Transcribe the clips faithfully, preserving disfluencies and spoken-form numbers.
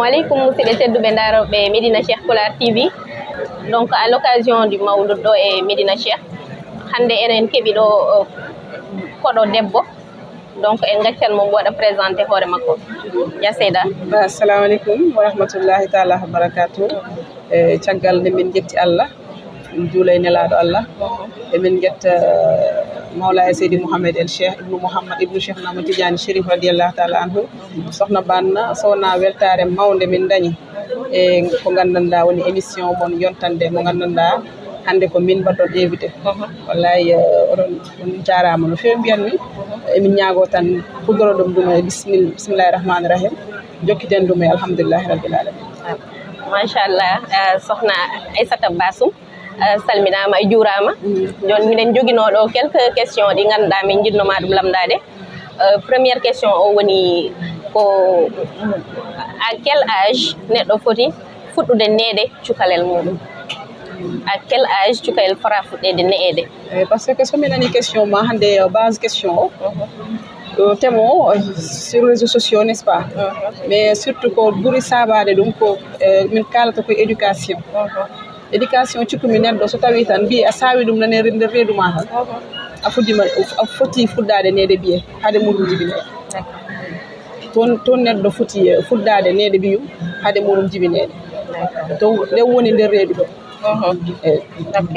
Aleykum, musidɓe tedduɓe, ndaroɓe Medina Cheikh Pulaar T V. Donc, à l'occasion du Mawlud ɗo e Medina Cheikh, hannde enen keɓi ɗo, uh, koɗo debbo. Donc, en ngaccan mo, mo waɗa présenté hoore makko. Ya Seyda. Assalamu aleykum wa rahmatullahi taala wa barakatuh. E caggal nde min njetti Allah, min juula e Nelaaɗo Allah, emin njetta, eh, Mawlaya Seydi Mouhamed El Cheikh Ibnu Mouhammad Ibnu Cheikh Ahmad Tidiane Chérif radiyallahu taala anhu. Sohna Banna, so wonaa weltaare mawnde min ndañi e ko nganndanɗaa woni émission mon yontande mo nganndanɗaa hannde ko min mbaɗɗon invité. Wallahi, eh, oɗon, on njaaraama no feewi, mbiyanmi. Emin ñaagoo tan, puddoro ɗum ɗum e bismil-, bismillahi rahmani rahim, jokkiten ɗum e alhamdulillahi rabbil alamin. Machallah, eh, Sohna Aissata Bassoum, eh, salminaama, a juuraama. Jooni miɗen njoginoo ɗo quelques questions ɗi ngannduɗaa min njiɗnoo ma ɗum lamndaade. Eh, première question o woni ko, à quel âge neɗɗo foti fuɗɗude neede cukalel muɗum? À quel âge cukalel fota fuɗɗeede neede? Eh, parce que so mi nani question ma hannde, eh, base question o, ɗo thème o, eh, sur réseaux sociaux, n'est-ce pas? Mais surtout ko ɓuri saabaade ɗum ko, eh, min kaalata ko éducation. Éducation, cikkumi neɗɗo so tawi tan mbiye a saawi ɗum nane nder reedu ma tan, a fuddima, a foti fuɗɗaade neede ɓiye haade muɗum jibinee. Toon, toon neɗɗo foti, eh, fuɗɗaade neede ɓiyum haade muɗum jibineede. Toon nde woni nder reedu ɗo. Eyi. Ok.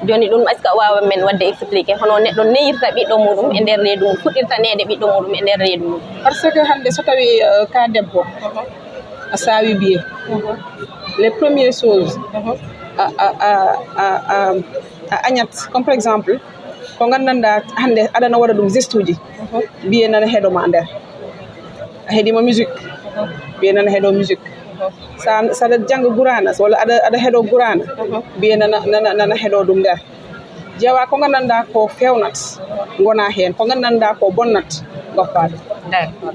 Jooni ɗum, est-ce que a waawa men waɗde expliqué hono neɗɗo neyirta ɓiɗɗo muɗum e nder reedu mum, fuɗɗirta neede ɓiɗɗo muɗum e nder reedu mum? Parce que hannde so tawi, eh, ka debbo, a saawi ɓiye, les premières choses, a, a, a, a, a, a añat, comme par exemple, ko nganndanɗaa hannde aɗana waɗa ɗum geste uji, ɓiye nana heedo ma nder. A heedima musique, ɓiye nana heedo musique. Sa, saɗa jannga Qur'aana, so walla aɗa, aɗa heedo Qur'aana, ɓiye nana, nana, nana heedo ɗum nder. Jeewa ko nganndanɗaa ko feewnat, ngona heen. Ko nganndanɗaa ko bonnat, ngoppa ɗum. D'accord.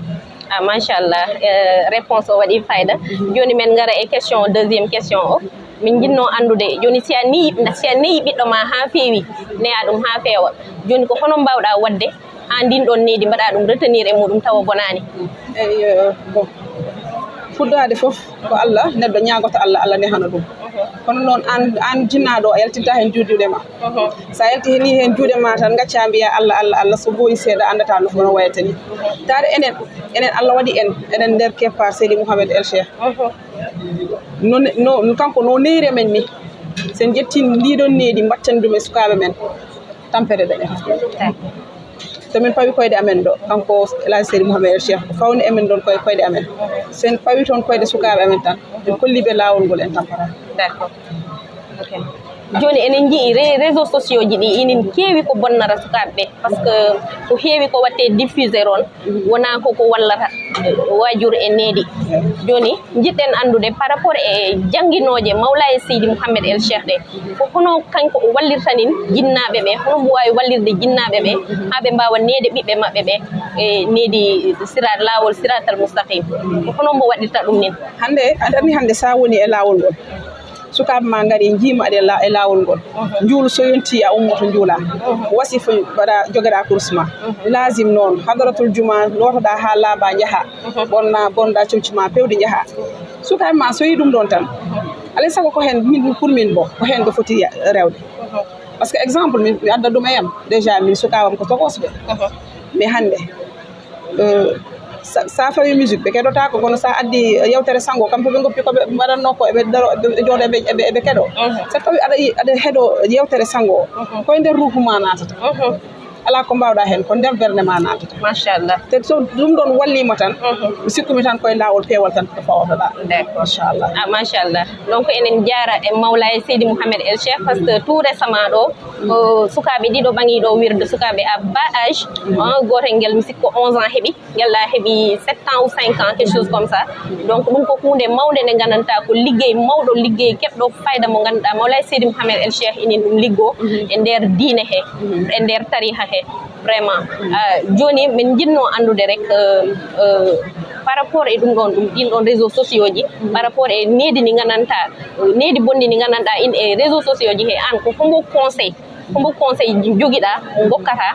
Ah, machallah. Eh, réponse o waɗi fayda. Jooni men ngara e question, deuxième question o. Min njiɗnoo anndude, jooni si a neyi, si a neyi ɓiɗɗo ma haa feewi, neya ɗum haa feewa. Jooni ko hono mbaawɗaa waɗde haa ndin ɗon needi mbaɗa ɗum retenir e muɗum tawa bonaani? Eyi, eh, bon. Fuɗɗaade fof ko Allah, neɗɗo ñaagoto Allah, Allah nehana ɗum. Kono noon aan, aan jinnaaɗo o, a yaltinta heen juuɗe ma. Sa yalti ni heen juuɗe ma tan, ngacca mbiya Allah, Allah, Allah, so ɓooyi seeɗa, anndata no, no wayata ni. Taade enen, enen Allah waɗi en, enen nder keppaar Seydi Mouhamed El Cheikh. No, no, kanko no neyre men ni. Sen jetti ndiɗon needi, mbatten ɗum e sukaaɓe men. Tampere dañata. To min pawi koyɗe amen ɗo, kanko El Hadj Seydi Mouhamed El Cheikh, fawni emen ɗon koye koyɗe amen. Sen pawi toon koyɗe sukaaɓe amen tan, en kolli ɓe laawol ngol, en tampata. D'accord. Ok. Jooni enen njii ré-, réseaux sociaux ji ɗi inin keewi ko bonnata sukaaɓe ɓe, parce que ko heewi ko waɗte diffusé ɗoon, wonaa ko ko wallata waajur e needi. Jooni njiɗɗen anndude par rapport e jannginooje Mawlaye Seydi Mouhamed El Cheikh ɗe, ko hono kanko o wallirta nin jinnaaɓe ɓe, hono mbo waawi wallirde jinnaaɓe ɓe haa ɓe mbaawa neede ɓiɓɓe maɓɓe ɓe e needi sirat, laawol siratal mustaqim? Ko hono mbo waɗirta ɗum nin? Hannde, a darni hannde, sa woni e laawol ngol, sukaaɓe ma ngari, njiima aɗa e la-, e laawol ngol. Njuulu so yonti, a ummoto njuula. Wasifa mbaɗa, jogoɗa kurus ma. Lazim noon, hadaratul juma, lootoɗa haa laaɓa, njaha. Bonna, bonda comci ma pewɗi, njaha. Sukaaɓe ma so yi ɗum ɗon tan, alay sago ko heen min, pour min bo, ko heen ko foti ya-, rewde. Parce que exemple, min, mi adda ɗum e am. Déjà, min sukaaɓe am ko tokosɓe. Mais hannde, eh, sa, sa fawi musique, ɓe keɗotaako, kono sa addi yewtere sango, kamɓe ɓe ngoppi ko ɓe mbaɗatnoo ko, eɓe daro, eɓe jooɗo, eɓe, eɓe, eɓe keɗo. So tawi aɗa yi-, aɗa heɗo yewtere sango, ko e nder ruuhu ma naatata. Alaa ko mbaawɗa heen, ko nder ɓernde ma naatata. Machallah. Te so ɗum ɗon walliima tan, mi sikkumi tan ko e laawol peewal tan ko fawotoɗa. D'accord. Machallah. Ah, machallah. Donc, enen njaara e Mawlaye Seydi Mouhamed El Cheikh, parce que tout récemment ɗo, ko sukaaɓe ɗiɗo ɓaŋi ɗo wirde, sukaaɓe à bas âge, ah, gootel ngel mi sikko onze ans heɓi, ngel ɗa heɓi sept ans ou cinq ans, quelque chose comme ça. Donc, ɗum ko huunde mawnde nde nganndantaa ko liggey mawɗo, liggey keɓɗo fayda mo ngannduɗaa Mawlaye Seydi Mouhamed El Cheikh inin ɗum liggoo e nder diine he, e nder tariha he. Vraiment. Ah, jooni min njiɗnoo anndude rek, euh, euh, par rapport e ɗum ɗon, ɗum, ɗin ɗon réseaux sociaux ji, par rapport e needi ndi nganndantaa, needi bonndi ndi nganndanɗaa in e réseaux sociaux ji he, aan ko hombo conseil, hombo conseil jogiɗaa, ngokkataa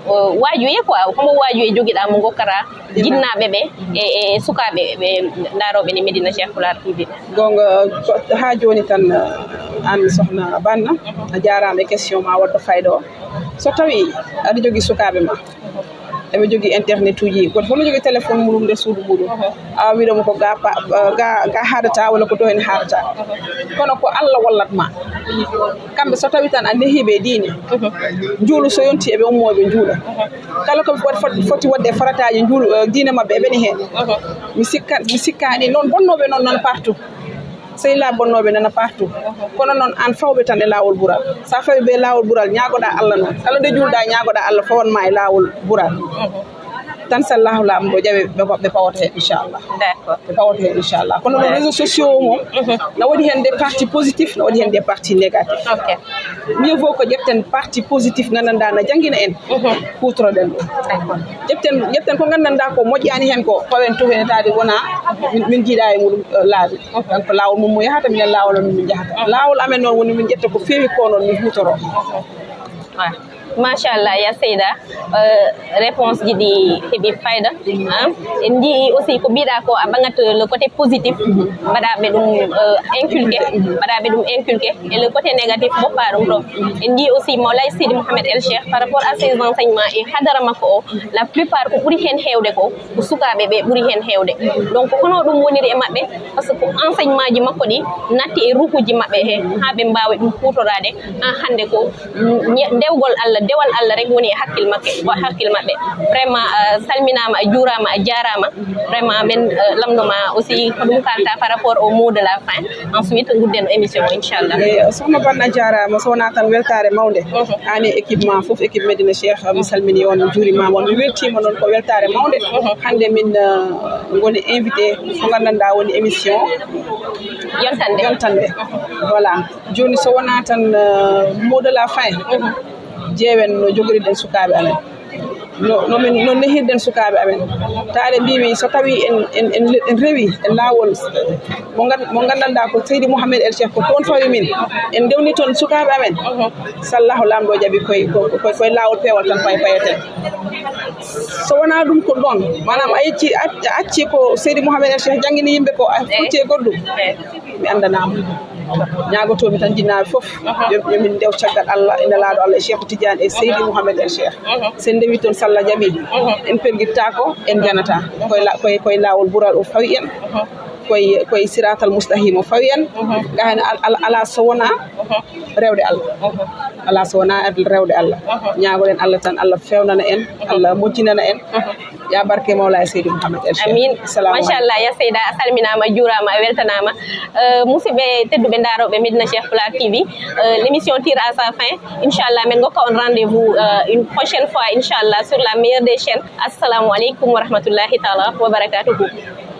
Waajuye quoi, homo waajuye jogiɗaa mo ngokkata jinnaaɓe ɓe e, e sukaaɓe ɓe ndarooɓe ni Medina Cheikh Pulaar T V? Gonga, ko haa jooni tan, uh, an sohna Banna, a jaaraama e question ma wadda fayda o. So tawi aɗa jogii sukaaɓe ma, eɓe jogii internet uji, goto fof no jogii téléphone muɗum nder suudu muɗum. A wiɗo mo ko ga pa-, ga, ga haadata walla ko to hen haadata. Kono ko Allah wallat ma. Kamɓe so tawi tan a nehiiɓe e diine, njuulu so yonti eɓe ummo eɓe njuula. Kala ko fot-, fot-, foti waɗde e farataaji njuulu, eh, diine maɓɓe eɓene heen. Mi sikka, mi sikkaani noon bonnooɓe noon nana partout. Sehilaaɓe bonnooɓe nana partout. Kono noon aan fawɓe tan e laawol bural. So a fawi ɓe laawol bural, ñaagoɗaa Allah noon. Kala nde juulɗaa, ñaagoɗaa Allah fawan ma e laawol bural. Tan so Allahu Laamɗo jaɓi ɓe, ɓe pawoto heen, inchallah. D'accord. Ɓe pawoto heen, inchallah. Kono no réseaux sociaux o moom, na waɗi heen des parties positifs, na waɗi heen des parties négatifs. Ok. Mieux vaut ko ƴetten partie positif, nganndanɗaa na janngina en, kuutoroɗen ɗum. D'accord. Ƴetten, ƴetten ko nganndanɗaa ko moƴƴaani heen ko, pawen to heen taade wona min, min njiiɗaa e muɗum, eh, laabi. Donc laawol mum mo yahata, minen laawol amen min njahata. Laawol amen noon woni min ƴetta ko feewi ko noon min huutoro. Voilà. Machallah, ya Seyda, euh, réponse ji ɗi heɓi fayda, hein. En njii aussi ko mbiɗa ko a ɓaŋat le côté positif, mbaɗa ɓe ɗum, euh, inculqué, mbaɗa ɓe ɗum inculqué, et le côté négatif, boppa ɗum to. En njii aussi Mawlay Sidi Mohamed El Cheikh, par rapport à ses enseignements e hadara makko o, la plupart ko ɓuri heen heewde ko, ko sukaaɓe ɓe ɓuri heen heewde. Donc, hono ɗum woniri e maɓɓe, parce que ko enseignement ji makko ɗi natti e ruhuji maɓɓe he, haa ɓe mbaawi ɗum huutoraade. Haa hannde ko ñe-, dewgol Allah, dewal Allah rek woni e hakkil maɓɓe, wa hakkil maɓɓe. Vraiment, a salminaama, a juuraama, a jaaraama. Vraiment, men, eh, lamndo ma aussi, ko ɗum kalta par rapport au mot de la fin. Ensuite, ngudden o émission o, inchallah. Eh, sohna Banna, a jaaraama. So wonaa tan weltaare mawnde. Mhm. Aan e équipe ma fof, équipe Medina Cheikh, mi salmini on, mi juurima on. Mi weltiima noon ko weltaare mawnde. Mhm. Hannde min, eh, ngoni invité ko nganndanɗaa woni émission Yontande. Yontande. Voilà. Jooni so wonaa tan, eh, mot de la fin. Mhm. Jeewen no jogoriɗen sukaaɓe amen. No, no min, no nehirɗen sukaaɓe amen. Taade mbiimi so tawi en, en, en, en rewi e laawol mo ngan-, mo nganndanɗaa ko Seydi Mouhamed El Cheikh ko toon fawi min. En ndewni toon sukaaɓe amen. Sallahu Laamɗo jaɓi koye, ko, ko, koye laawol peewal tan pay payeten. So wonaa ɗum ko ɗoon, maanaam a yecci, a, a acci ko Seydi Mouhamed El Cheikh janngini yimɓe ko, a futti e goɗɗum. Mi anndanaama. Ñaagotoomi tan jinnaaɓe fof, yo, yo min ndew caggal Allah, e Nelaaɗo Allah, e Cheikh Tidiane, e Seydi Mouhamed El Cheikh. So en ndewii toon, so Allah jaɓii, en pergittaako, en janataa. Koye la-, koye, koye laawol bural o fawi en. Koye, koye siraatal mustahim o fawi en. Ga heen al-, al-, alaa so wonaa rewde Allah. Alaa so wonaa rewde Allah. Ñaagoɗen Allah tan, Allah feewnana en, Allah moƴƴinana en. Ya barke Mawlaa Seydi Mouhamed El Cheikh. Amin. Assalamu aleykum. Machallah, ya Seyda, a salminaama, a juuraama, a weltanaama. Euh, musidɓe tedduɓe ndarooɓe Medina Cheikh Pulaar T V, euh, l'émission tire à sa fin. Inchallah, men ngokka on rendez-vous, euh, une prochaine fois, inchallah, sur la meilleure des chaînes. Assalamu aleykum wa rahmatullahi taala wa barakatuhu.